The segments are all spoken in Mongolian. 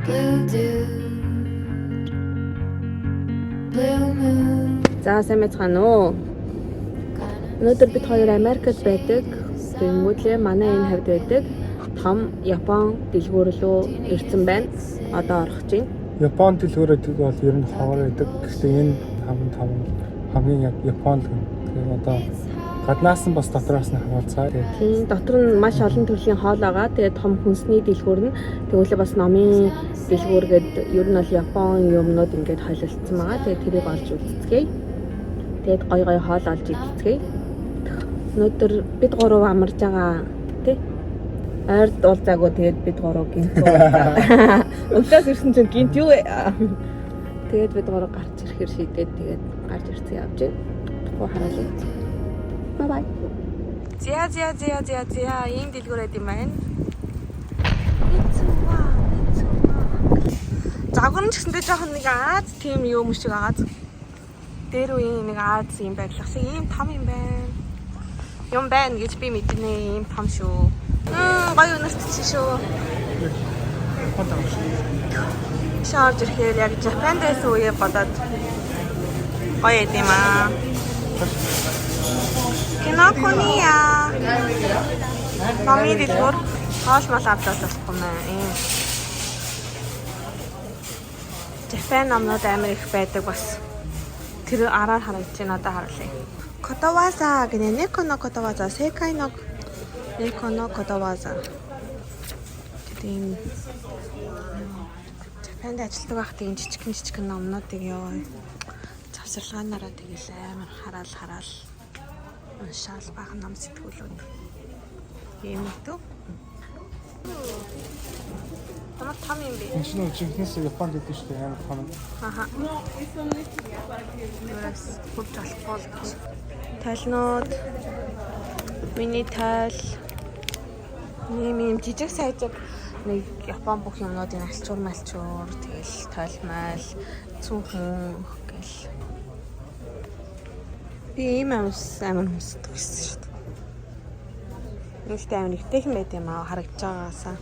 Blue dude, blue moon. За сайн байцгаана уу? Өнөөдөр бид хоёр Америкт байдаг. Тэнгүүтлээ манай энэ хавьд байдаг том Япон дэлгүүр рүү ирсэн байна. Одоо орох чинь. Японд дэлгүүрүүд бол ер нь ховор байдаг. Гэхдээ энэ 5 хамгийн яг Японд гэн. Тэгэхээр одоо гаднаас нь бас дотроос нь харуулцаа. Тэгээд Тийм, дотор нь маш олон төрлийн хоол байгаа. Тэгээд том хүнсний дэлгүүр нь тэгвэл бас номын дэлгүүр гээд ер нь бол Япон юмнууд ингээд холилдсон байгаа. Тэгээд тэрийг олж үзцгээе. Тэгээд гой гой хоол олж идцгээе. Өнөөдөр бид гурав амарж байгаа, тий? Ойрд уулзаагүй, тэгээд бид гурав гинт уулзаа. Өглөөс ирсэн чинь гинт юу вэ? Тэгээд бид гурав гарч ирэхээр шийдээд тэгээд гарч ирсэн явж байна. Тэгэхгүй хараалаа. Bye bye. Зя зя зя зя зя, ийм дэлгүүр байд юм байна. Мицува, Мицува. Загвар нь ч гэсэндээ жоохон нэг Аз тийм юм шиг агааз. Дээр үеийн нэг Аз юм байдлах шиг ийм том юм байна. Юм байна гэж би мэднэ, ийм том шүү. Гоё үнэрт чи шүү. Японд байгаа шүү. Шорж орж ирэхээр яг Жапонд байсан үеэ бодоод гоё юм аа. Кинокуния. Номын дэлгүүр, хоол мал авч болохгүй маа. Ийм. Жапон номнууд амар их байдаг бас. Тэр араар харагдаж байна, одоо харлаа. Котоваза гэнэ, Неко но котоваза, Секай но Неко но котоваза. Тэгээд ийм Жапонд ажилладаг байхдаа ийм жижигхэн жижигхэн номнуудыг ёо завсарлагаанаараа тэгэл амар хараал хараал уншаал баахан ном сэтгүүлүүд ийм үү? Ямар том юм бэ? Энэ чинь жинхнээс Японд байдаг шүү дээ. Амар том. Аха. Юурас хурж болохгүй л гэж. Тойлнууд, миний тойл, ийм ийм жижиг сайжиг нэг Япон бүх юмнуудын алчуур малчуур, тэгэл тойл майл, цүнхэн гэл. Би ийм амс амар хүсдэг гэсэн шүү дээ. Нэгтэй амар ихтэйхэн байт юм аа харагдаж байгаагаасаа.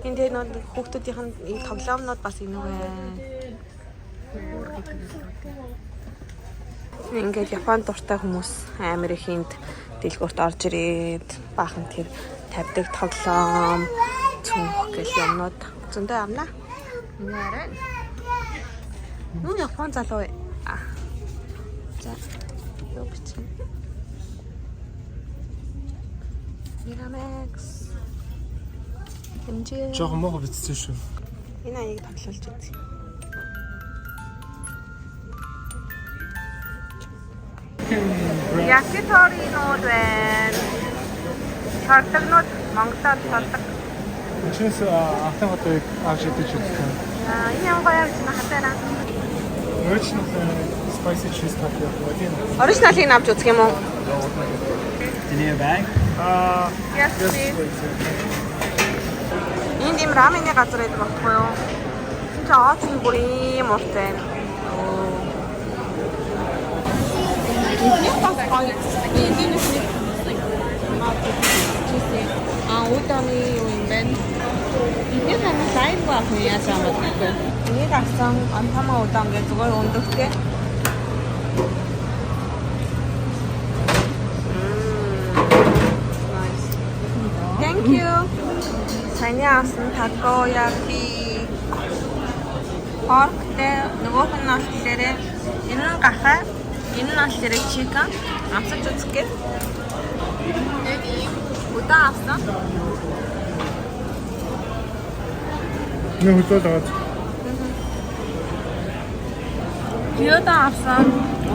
Энэ тэгээ нөө хүүхдүүдийнх нь ийм тоглоомнууд бас энүүгээ. Ингээд Японд дуртай хүмүүс амар их энд дэлгүүрт орж ирээд баахан тэр тавьдаг тоглоом, цүнх гэл юмнууд зөндөө авна. Энэ арай. Нүн Япон залуу. А. За. Юу бичих. Miramax. MG. Жохон муухай бичсэн шүү. Энэ аяыг тоглуулж үзье. Якиторинууд байна. Шордогнууд Монголоор шордог. Чинээс алтан хотыг авч идэж үзсэн. Аа, энэ ямар гоё юм хатаараа. Original spicy cheese takoyaki. Оригиналыг авч үзэх юм уу? Do you need a bag? Аа, Yes, please. Энд ийм рамены газар байдаг байхгүй юу? Энд чинь ооц нь бүр ийм урт байна. Эднийх бас гоё. Эднийх нэг аа уданы юу юм бэ? Эднийх нь лайв байх нь яаж юм бэ? Энийг авсан онтомо удан гэж зүгээр өндөгтэй. Nice. Thank you. Саяны авсан takoyaki pork-тэй, нөгөөх нь болохоор энэ нь гахай, энэ нь болохоор chicken. Амсаж үзэх гээд. Тэгээд ийм удан авсан. нэг хөдөлгөөн аваад. Гюдан авсан.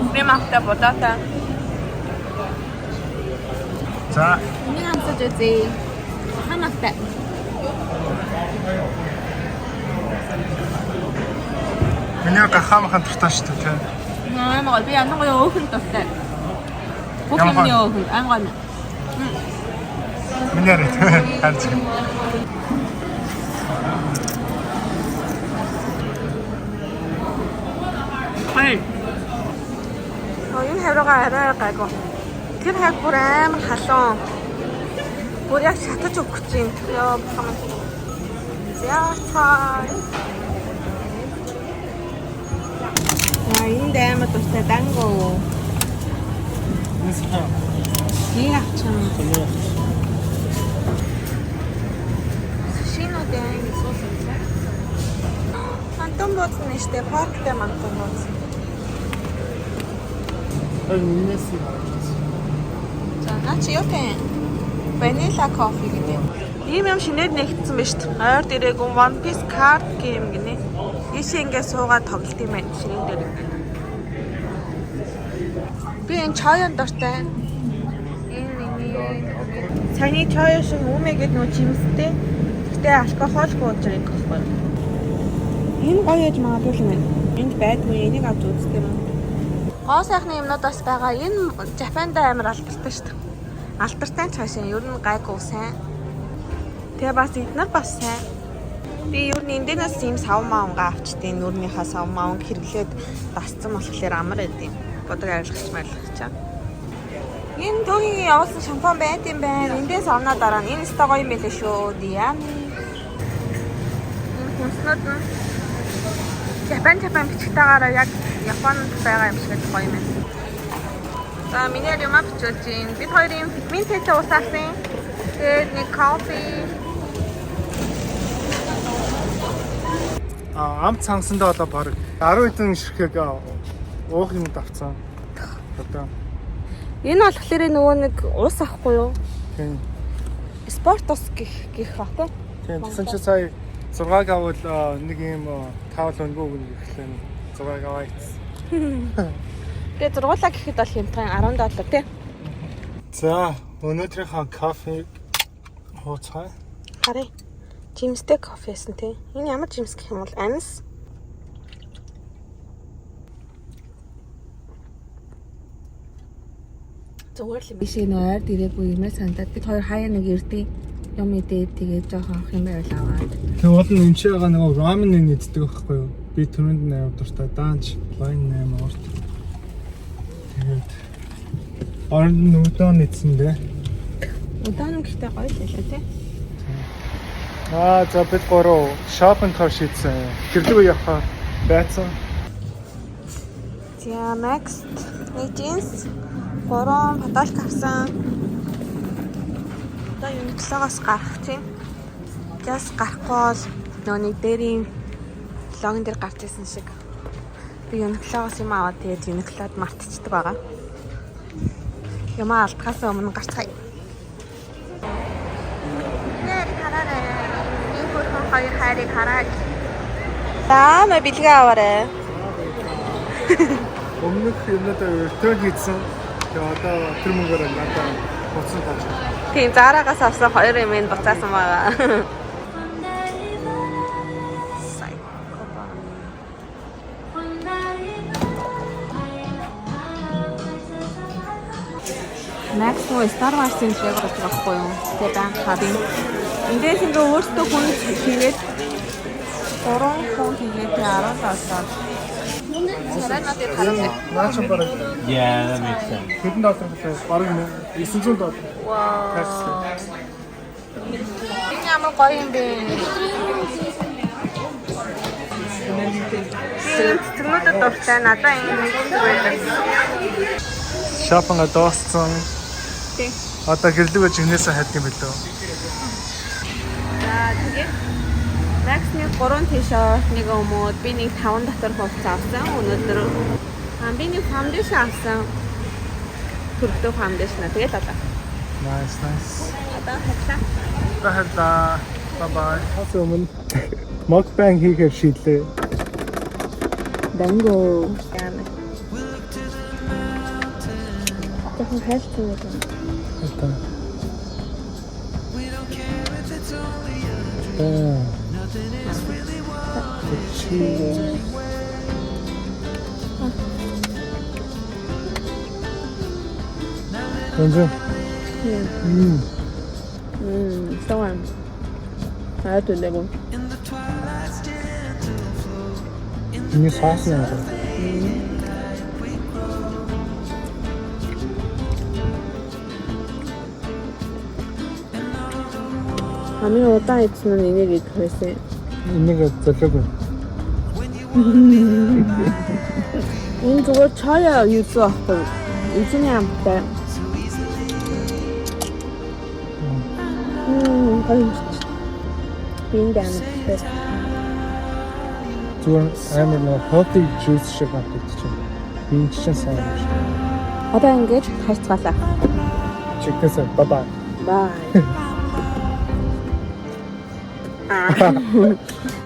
Үхрийн махтай будаатай. За, Энийг амсаж үзье. Гахай махтай. миний гахаа махан дуртай шүү дээ, тийм. Амар гоё. Би ялангуяа өөхөн дуртай. Бүх Ямар юмны гоё? өөхөн амар гоё. Миний арай харж байна. Гоё. Аа, энэ хаврага арай гайгүй. Тэр хавь бүр амар халуун. Бүр яг шатаж өгөх гэж юм. Йоо, бахам. Яа. За, энд амар дуртай данго. Нэг авчин. Сушинууд ингэ суусан. Мантан бууз нь штэ, pork тэй мантан бууз. Харин минээс. За, наа чи юу тэ? Vanilla coffee гэдэг. Ийм юм шинээр нэгтсэн ба штэ. Ойр дээрээгүй One Piece card game гинэ. Ийшээ ингэ суугаад тоглолт юм байна. Ширээн дээр ингэ. Би энэ чоён дуртай. Энэ миний саяны чоё шиг үмэ гэдэг нөө жимстэй. Гэтэ алкоголгүй drink гэхгүй. Энэ гоё яж магадгүй юм байна. Энд байдгүй, энийг авч үздэг юм. Гоо сайхны юмнууд бас байгаа. Энэ Жапонд амар алдартай шүү дээ. Алдартай ч хаашаа ер нь гайгүй сайн. Тэгээ бас эднэр бас сайн. Би ер нь эндээс ийм сав маунга авчдیں۔ Нүрнийхаа сав маунг хэрэглээд дасцсан болохоор амар байд юм. Бодог арилгах марлах чаа. Энэ төөгийн явуулсан шампунь байд юм байна. Эндээс авнаа дараа нь энэ өстой гоё юм байлээ шүү. Диам. Энэ хүнснүүд нь Япон Япон бичгтаагаараа яг Японд байгаа юм шиг гоё юм байна. За, миний юм бичүүлж байна. Бид хоёрын витамин С ус авсан. Тэгээд нэг кофе. А амт сансандаа одоо баг 10 хэдэн ширхэг уух юмд авцсан. Одоо Энэ болохоор нөгөө нэг ус авахгүй юу? Тийм. Спорт ус гэх гэх бах тий. Тийм, тэгсэн чи сая 6 авал нэг юм таавал өнгөө өгнө гэхлээр 6 аваа ийц. Тэгээ зургуулаа гэхэд бол хямдхан 10 доллар тий. За, өнөөдрийнхөө кофег хууцгаая. Харъя. Жимстэй кофе байсан тий. Энэ ямар жимс гэх юм бол анис. Зүгээр л юм. Бишээ нөө ойр дэрээгүй юмэр санагдаад бид хоёр хаяа нэг эрдээ юм идээд тэгээд жоохон авах юм байвал аваад. Тэгээ уул нь эмчээ байгаа нөгөө рамен нэг иддэг байхгүй юу? Би түрүүнд нь аяа дуртай даанч line 8 урт. Тэгээд оронд нь udon идсэн дээ. Удаан гэхдээ гоё л байлаа тий. Аа, за, бид гурав shopping car шийдсэн. Гэрлүүг явахаар байцсан. За, Max нэг джинс, гурван футболк авсан. Одоо Uniqlo-гоос гарах тийм. Just гарахгүй бол нөгөө нэг дээрийн vlog н дээр гарч исэн шиг би Uniqlo-гоос юм аваад тэгээд Uniqlo-д мартчихдаг байгаа. Юмаа алдахаас өмнө гарцгаая. Нэр хараарай. Энэ хөрхөн хоёр хайрыг хараач. За, мэ бэлгээ аваарай. Өмнөх юмнуудаа return хийсэн. Тэгээ одоо тэр мөнгөөр надад буцсан тааж. Тийм, Zara-гаас авсан хоёр юм ин буцаасан байгаа. Psycho. Max нөгөө Star Wars-ын flavor болж байгаа байхгүй юу? Тэгээ баян хабын. Эндээс ингээ өөртөө хүн хийгээд гурван хүн хийгээд тэгээ 10 доллар. Царайнуудыг хараад. Наа чи бараг Yeah, that makes sense. хэдэн доллар хэлээ? Бараг 900 доллар. Вау. Tax. Энэ ямар гоё юм бэ? Би энэ цэцгнүүдэд дуртай. Надаа энэ нэг байдаг. Shopping дууссан. Тийм. Одоо гэрлүүгээ жигнэсээ хайдаг юм билүү? За, тэгээд Max-ны 3 t-shirt, нэг өмүүд, би нэг 5 дотор хувцас авсан. Өнөөдөр би нэг foundation авсан. Төрөлтөө foundation аа. Тэгэл одоо. Nice, nice. Одоо хавлаа. Баярлалаа. Bye bye. Хас өмнө mukbang хийхээр шийдлээ. Данго. Яана. Жохон хайлтсан юм. Одоо. Аа. Чи. Өнжин. Мм. Мм, саван. Аа, түнэгүй. Миний соус нь ямар. Хамгийн удаан идсэн нь энийг идэх байсан. Энийг золиогүй. Энэ зүгээр чоя юзу аахгүй. Юзуны амттай. Гоё юм шиг. Би энд амттай. Зүгээр амар нөгөө healthy juice шиг амтдаг чинь. Энэ чинь сайн юм шиг. Одоо ингэж харьцгаалаа. Чигтээс bye bye. Bye. Аа.